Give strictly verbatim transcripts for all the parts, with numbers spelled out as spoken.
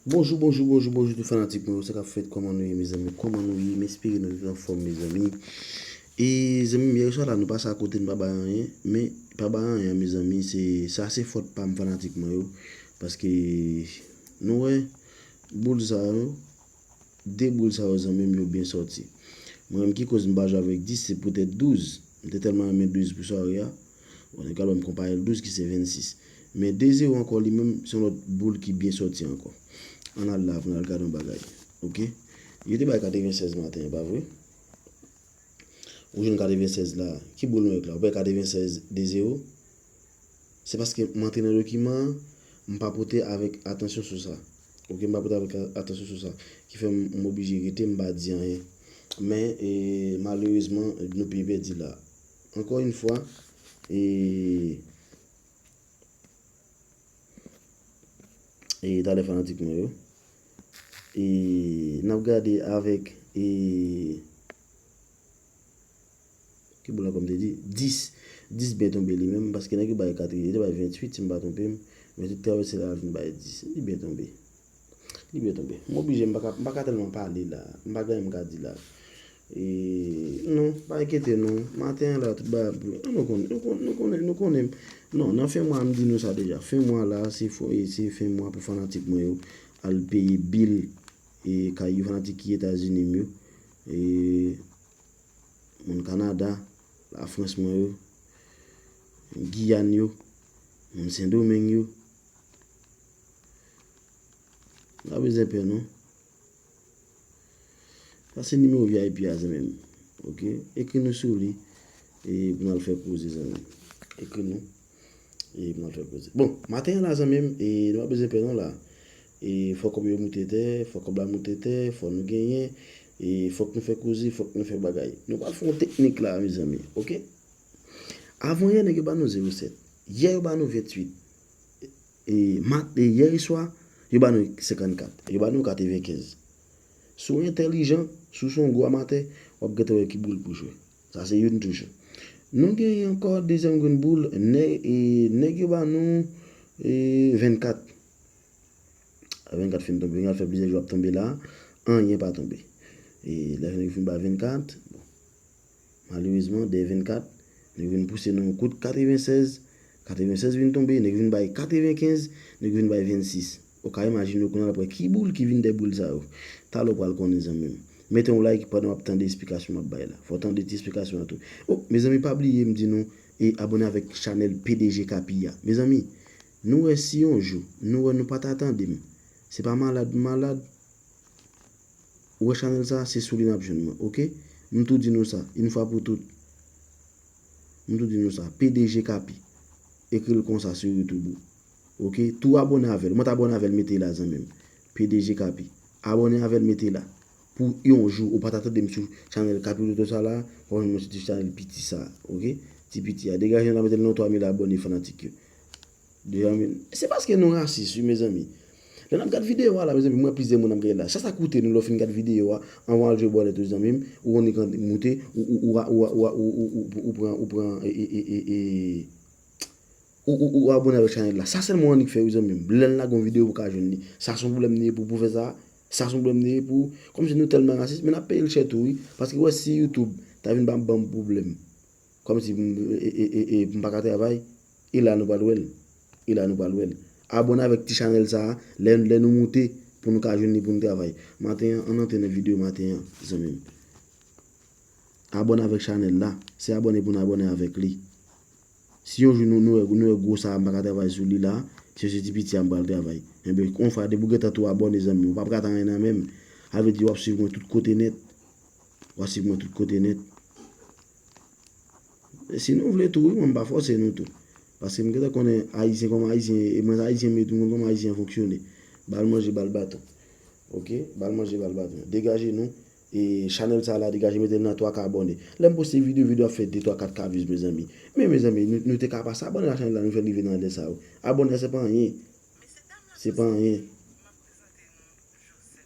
Bonjou, bonjou, bonjou, bonjou tout fanatik mwen yo. Sa k ap fèt, kòman nou ye, mezanmi? Kòman nou ye? M espere nou tout anfòm, mezanmi. E, zanmi m, yè swa la, nou pase akote, nou pa bay anyen, men pa bay anyen, mezanmi, se, sa se fòt pa m, fanatik mwen yo, paske nou wè, boul sa yo, de boul sa yo, zanmi m, yo byen sòti. Mwen menm ki koz m pa jwe avèk dis, se poutèt douz. M te tèlman renmen douz pou sware a. Bon, nèg la ban m konpare l douz ki se vennsis. Men de zewo ankò li menm, se yon lòt boul ki byen sòti ankò. Ann al la, pou n al gade yon bagay. Oke? Yo te bay katrevennsèz maten an, pa vre? Ou jwenn katrevennsèz la. Ki boul nou wè la? Ou wè katrevennsèz de zewo? Se paske m antre nan dokiman an, m pa pote avèk atansyon sou sa. Oke, m pa pote avèk a- atansyon sou sa. Ki fè m, m oblije rete, m pa di anyen. Men, e, malerezman, nou peye pèdi la. Ankò yon fwa, e, e talè fanatik mwen yo. E n ap gade avèk, e, ki boul ankò m te di? Dis. Dis byen tonbe li menm, paske nèg yo bay katreven, yo te bay venntuit, si m pa twonpe m. Men tout travèse la vin bay dis. Li byen tonbe. Li byen tonbe. M oblije, m pa ka, m pa ka tèlman pale la. M pa gen anyen m ka di la. E, non, pa enkyete nou. Maten an la, tout bagay ap boule. Ah, nou konnen, nou konnen, nou konnen, nou konnen. Non, nan fen mwa, m di nou sa deja. Fen mwa la, se fo, e se fen mwa pou fanatik mwen yo. Al peye bil, e, kay yo, fanatik ki Etazini m yo. E, moun Kanada, Lafrans mwen yo, Giyàn yo, moun Sendomeng yo. Nou pa bezwen pè non. Sa se nimewo V I P a, zanmi m. Oke? Ekri nou sou li, e, pou n al fè koze, zanmi m. Ekri nou, e, pou n al fè koze. Bon, maten an la, zanmi m, e, nou pa bezwen pè non la. E, fò kòb yo moute tè, fò kòb la moute tè, fò nou genyen. E, fòk nou fè koze, fòk nou fè bagay. Nou pral fè yon teknik la, mezanmi. Oke? Avan yè, nèg yo ba nou zewo sèt. Yè, yo ba nou venntuit. E, mat-, e, yè swa, yo ba nou senkannkat. Yo ba nou katrevenkenz. Si w entèlijan, si w se yon gwo amatè, w ap gentan wè ki boul pou jwe. Sa se youn toujou. Nou genyen ankò dezyèm grenn boul, nè-, e, nèg yo ba nou, e, vennkat. Vennkat fin tonbe, vennkat fè plizyè jou ap tonbe la, anyen pa tonbe. E lè nèg yo fin bay vennkat, bon, malerezman, dèyè vennkat, nèg yo vin pouse nou yon kout katrevennsèz, katrevennsèz vin tonbe, nèg yo vin bay katrevenkenz, nèg yo vin bay vennsis. Ou ka imajine w kounye a l ap wè ki boul ki vin dèyè boul sa yo. Talè w pral konnen, zanmi m. Mete yon like pandan w ap tande esplikasyon m ap bay la. Fò w tande ti esplikasyon an tou. O, mezanmi, pa bliye m di nou, e abòne avèk chanèl P D G Kapi a. Mezanmi, nou wè si yon jou, nou wè nou pa ta tande m. Se pa malad m malad. Ou wè chanèl sa, se sou li n ap jwenn mwen, oke? M tou di nou sa, yon fwa pou tout. M tou di nou sa, P D G Kapi. Ekri l konsa sou YouTube ou. Oke? Tou abòne avè l. Mwen t abòne avè l, mete la, zanmi m. P D G Kapi. Abòne avè l, mete la. Pou yon jou, ou pa ta tande m sou chanèl Kapi Toto sa la, w ap jwenn mwen sou ti chanèl piti sa, oke? Ti piti a. Degaje nou la, mete l nan twa mil abòne, fanatik yo. Deja, men, se paske nou rasis, wi, mezanmi. Lè n ap gad videyo a la, mezanmi, m wè plizyè moun ap gade la. Sa sa koute nou lè w fin gad videyo a, anvan w al jwe bòlèt ou, zanmi m, ou konn li moute, ou, ou, ou, ou, ou, ou, ou, ou, ou pran, ou pran, e, e, e, e, e, ou, ou, ou abòne avèk chanèl la. Sa sèlman w annik fè, wi, zanmi m. Lè n lage yon videyo, ou ka jwenn li. Sa se yon pwoblèm li ye pou, pou fè sa. Sa se yon pwoblèm li ye pou, kòmsi nou tèlman rasis, men n ap peye l chè tou, wi. Paske, wè, si YouTube ta vin ban, ban m pwoblèm, kòmsi m, e, e, e, e, m pa ka travay, e la nou pral wè l. E la nou pral wè l. Abòne avèk ti chanèl sa a, lè, lè nou moute, pou nou ka jwenn li pou nou travay. Maten an, ann antre nan videyo maten an, zanmi m. Abòne avèk chanèl la. Se abòne pou n abòne avèk li. Si yon jou nou, nou wè, nou wè gwo sa a, m pa ka travay sou li la, se sou ti piti a m pral travay. Enben, yon fwa depi w gentan tou abòne, zanmi m, ou p ap rate anyen nan men m. Sa vle di w ap swiv mwen tout kote nèt. W ap swiv mwen tout kote nèt. Si nou vle tou, wi, mwen m pa fòse nou tou. Paske m gentan konnen Ayisyen kòman Ayisyen ye, e mwen se Ayisyen m ye tou, m konn kòman Ayisyen an fonksyone. Ba l manje, ba l baton. Oke? Ba l manje, ba l baton. Degaje nou. E chanèl sa la, degaje, mete l nan twa ka abòne. Lè m poste videyo, videyo ap fè de, twa, kat ka views, mezanmi. Men, mezanmi, nou, nou te ka pase abòne a chanèl la, nou fè l rive nan lè sa yo. Abòne a, se pa anyen. Se pa anyen.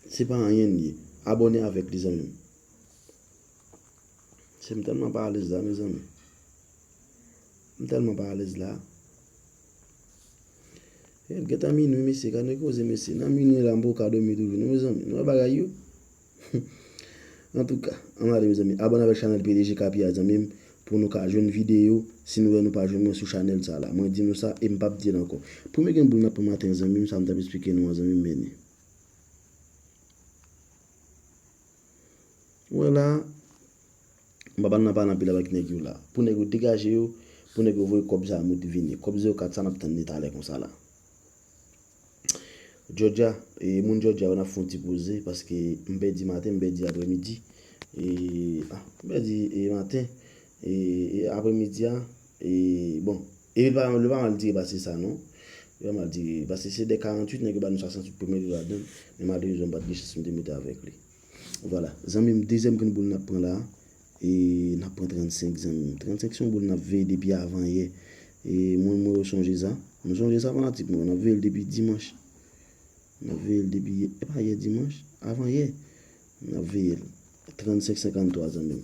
Se pa anyen li ye. Abòne avèk li, zanmi m. Se m tèlman pa alèz la, mezanmi. M tèlman pa alèz la. Gentan minwi, mesye, gade koze, mesye. Nan minwi la, m poko ka dòmi toujou, non, mezanmi. Nou wè bagay yo. Antouka, ann ale, mezanmi. Abòne avèk chanèl P D G Kapi a, zanmi m, pou nou ka jwenn videyo. Si nou wè nou pa jwenn mwen sou chanèl sa la, mwen di nou sa e m p ap di l ankò. Premye grenn boul n ap pran maten an, zanmi m, sa m t ap eksplike nou an, zanmi m, men li. Ou wè la, m pa pral nan pale anpil avèk nèg yo la. Pou nèg yo degaje yo, pou nèg yo voye kòb sa a moute vini. Kòb zewo kat sa n ap tann li talè konsa la. Georgia, e, moun Georgia yo, n ap fè yon ti poze, paske m pèdi maten, m pèdi aprèmidi. E, ah, m pèdi, e, maten, e, e, aprèmidi a, e, bon, e li pa, li pa mal dire pase sa, non. Li pa mal dire, paske se de karanntuit, nèg yo ba nou swasanntuit premye li ladan, men malerezman, m pa t gen chans pou m te moute avèk li. Vwala, zanmi m, dezyèm grenn boul n ap pran la, e n ap pran trannsenk, zanmi m. Trannsenk se yon boul n ap veye depi avan yè. E mwen, mwen, yo sonje sa. Nou sonje sa, fanatik mwen yo. N ap veye l depi dimanch. N ap veye l depi yè, e pa yè dimanch, avan yè. N ap veye l. Trannsenk senkanntwa, zanmi m.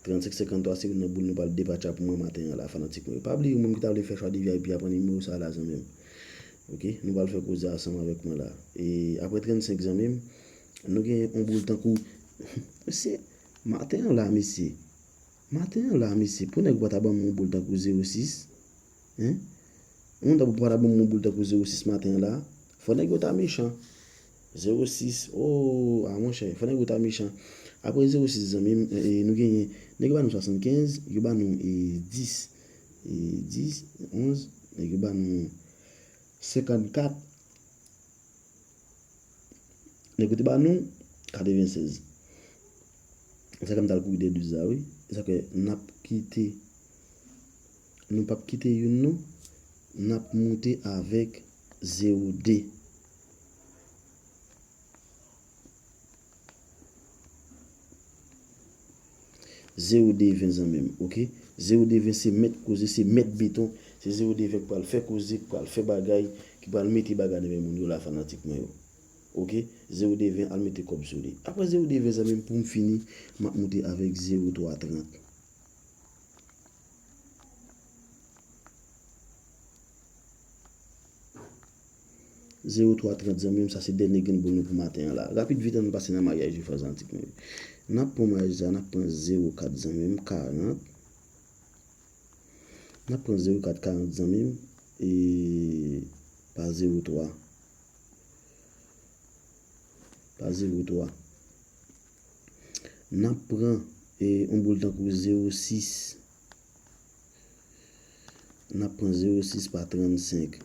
Trannsenk senkanntwa se youn nan boul nou pral depatcha pou mwen maten an la, fanatik mwen yo. Pa bliye, ou menm ki ta vle fè chwa de V I P a, pran nimewo sa a la, zanmi m. Oke, nou pral fè koze a ansanm avèk mwen la. E apre trannsenk, zanmi m, nou gen yon boul tankou, mesye, maten an la, mesye. Maten an la, mesye, pou nèg ou pa ta ban m yon boul tankou zewo sis, en? Yon tankou pa ta ban m yon boul tankou zewo sis maten an la, fò nèg yo ta mechan. Zewo sis, oh, ah, monchè, fò nèg yo ta mechan. Apre zewo sis, zanmi m, e, e, nou genyen, nèg yo ba nou swasannkenz, yo ba nou, e, dis, e, dis, onz, nèg yo ba nou senkannkat. Nèg yo te ba nou katrevensèz. Se sa k fè m t al kouri dèyè douz la, wi. Se sa k fè n ap kite, nou p ap kite youn, non. N ap moute avèk zewo de. Zewo de ven, zanmi m, oke? Zewo de ven se mèt koze, se mèt beton. Se zewo de ven k pral fè koze, k pral fè bagay, ki pral mete bagay nan men moun yo la, fanatik mwen yo. Oke? Zewo de ven, al mete kòb sou li. Apre zewo de ven, zanmi m, pou m fini, m ap moute avèk zewo twa trant. Zewo twa trant, zanmi m, sa se dènye grenn boul nou pou maten an la. Rapid vit, ann pase nan maryaj yo, fanatik mwen yo. N ap pran maryaj sa, n ap pran zewo kat, zanmi m, karant. N ap pran zewo kat karant, zanmi m, e pa zewo twa. Pa zewo twa. N ap pran, e, yon boul tankou zewo sis. N ap pran zewo sis pa trannsenk.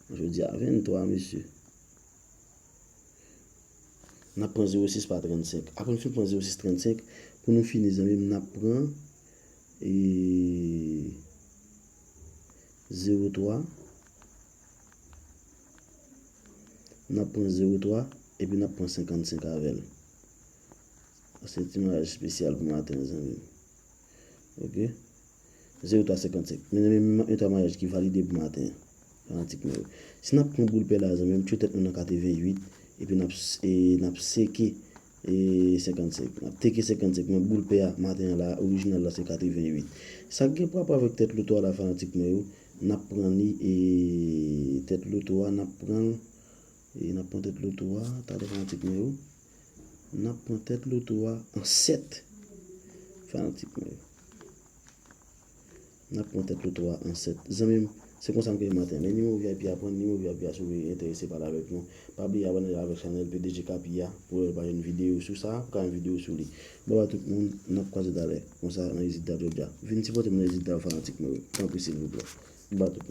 Jodi a venntwa, mesye. N ap pran zewo sis pa trannsenk. Apre n fin pran zewo sis trannsenk, pou nou fini, zanmi m, n ap pran, e, zewo twa. N ap pran zewo twa, epi n ap pran senkannsenk avè l. Se ti maryaj espesyal pou maten an, zanmi m. Oke? Zewo twa senkannsenk. Men, men, men, men, yon maryaj ki valide pou maten an. Fanatik mwen yo. Si n ap pran boul pè la, zanmi m, tchwe tèt nou nan katreventuit, epi n ap s-, e, n ap seke, e, senkannsenk. N ap teke senkannsenk, men boul pè a, maten an la, orijinal la, se katreventuit. Sa k gen pou rapò avèk tèt loto a la, fanatik mwen yo, n ap pran li, e, tèt loto a, n ap pran l, e, n ap pran tèt loto a, talè fanatik mwen yo. N ap pran tèt loto a an sèt. Fanatik mwen yo. N ap pran tèt loto a an sèt. Zanmi m, se konsa m kenbe maten. Men nimewo V I P a pran, nimewo V I P a si w enterese pale avèk nou. Pa bliye abòne avèk chanèl P D G Kapi a pou w pa jwenn videyo sou sa, pou ka jwenn videyo sou li. Bye bye tout moun, n ap kwaze talè. Konsa nan Izidda Georgia. Vin sipòte m nan Izidda fanatik mwen yo. Tanpri silvouplè. Bye tout moun.